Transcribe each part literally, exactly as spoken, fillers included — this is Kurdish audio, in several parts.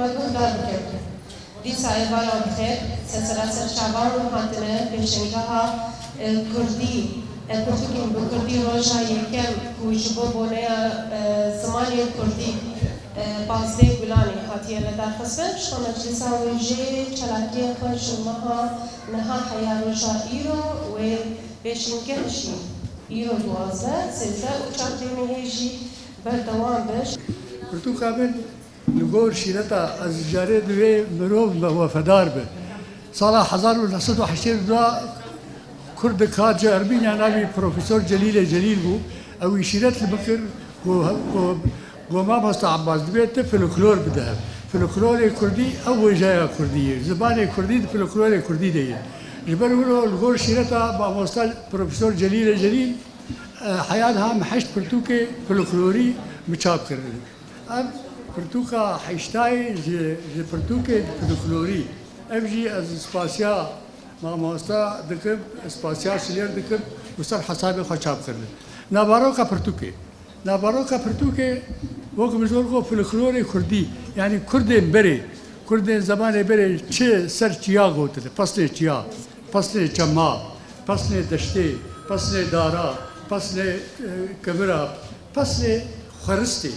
me guhdar bikin. Dîsa êvaran bi xêr, sesera ser çavan hatine pêşengeha, e, kurdî, e, pirtûkên bi kurdî roja yekem ku ji bo boneya, e, zimanê kurdî, e, pazdeh Gulanê hatiye lidarxistin, ji xwe meclisa wê jê çalakiyên xwe ji meha niha heya roja îro wê pêşîngeh jî îro duwazdeh, sêzdeh û çar demê hê jî berdewam be. Pirtûka min li gor şîreta ez carê divê mirov me wefedar be. Sala hezar û neh sed û heştê û du Kurdek hat ji Ermînya navî Profesor Celîlê Celîl bû. Ew î şîret li min kir ku, ku, ku mamosta Abbas dibê tu folklor bide hev. Folklorê kurdî ew wêjeya kurdî ye. Zimanê kurdî di folklorê kurdî de ye. Ji ber wilo li gor şîreta mamosta Profesor Celîlê Celîl, e, heya niha min heşt pirtûkê folklorî min çap kirin. Ev pirtûka heştayê ji, ji pirtûkê folklorî. Ev jî ez spasiya mamosta dikim, spasiya Şilêr dikim, ku ser hesabê xwe çap kirine. Naveroka pirtûkê. Naveroka pirtûkê wek min ji we re got folklorê kurdî, yanî kurdên berê, kurdên zemanê berê çi ser çiya gotine, peslê çiya, peslê çema, peslê deştê, peslê dara, peslê, e, kevira, peslê xweristê.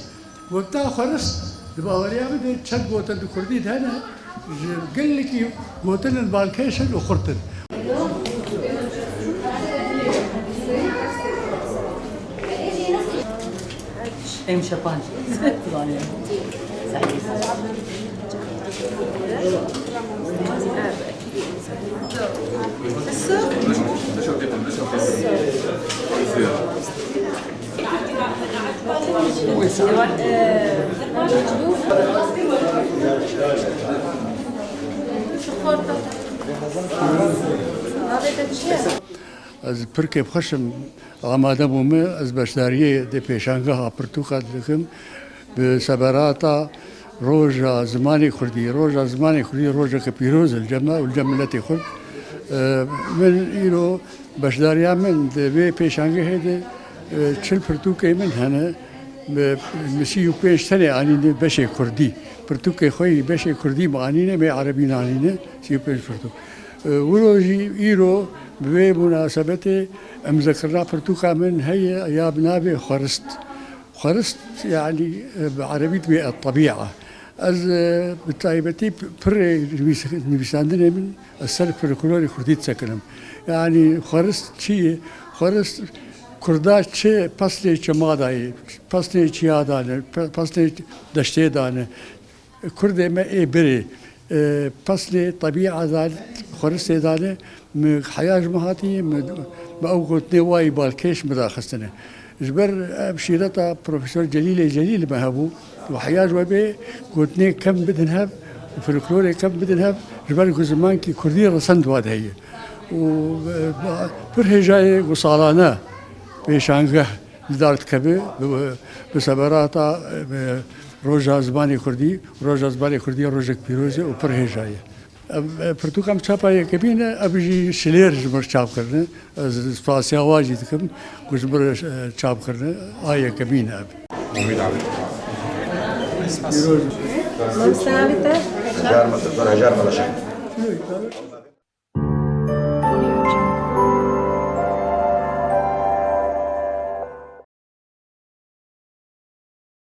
Gotina xwerist di baweriya min de çend gotin di kurdî de hene, ji gelekî gotinên balkêş in û xurt in. Em şepan. Ez pir kêfxweş im, amade bûme, ez beşdariyê di pêşangeha pirtûka dikim. Bi seberata Roja Zimanê Kurdî, Roja Zimanê Kurdî rojeke pîroz e li cem me û li cem miletê Kurd. E, min îro beşdariya min di vê pêşangehê de, e, çil pirtûkê min hene, bi, bi sî û pênc tenê anîne beşê kurdî. Pirtûkê xwe yî beşê kurdî min anîne, me erebî nanîne, sî û pênc pirtûk. E, wilo jî îro bi vê munasebetê îmzekirina pirtûka min heye ya bi navê Xwerist. Xwerist, yanî, e, bi erebî dibê et-tebîa. Ez, e, bi taybetî p-, pirê nivîs-, nivîsandinê min ez ser folklorê kurdî disekinim. Yanî xwerist çi ye? Xwerist kurda çi peslê çema dayê, peslê çiya dane, pe-, peslê deştê dane. Kurdê me ê birê, e, peslê tebîa de, xweristê de ne, mi heya ji min hatiye, mi, mi ew gotinê wayî balkêş mi daxistine. Ji ber ev şîreta Profesor Celîlê Celîl me hebû, û heya ji we bê gotinê kem bidin hev, folklorê kem bidin hev, ji ber ku zimankî kurdî resend wa de heye. Û, e, pir hêja ye ku salane pêşangeh li dar dikeve, bi, bi seberata, bi roja zimanê kurdî, roja zimanê kurdî rojek pîroz e û pir hêja ye. Ev, ev pirtûka min çapa yekemîn e, ev jî Şilêr ji min re çap kirine. Ez spasiya wan jî dikim ku ji min re, e, çap kirine. A yekemîn e ev. Pîroz. Mamoste navê te? Hejar Mete, Hejar Mete.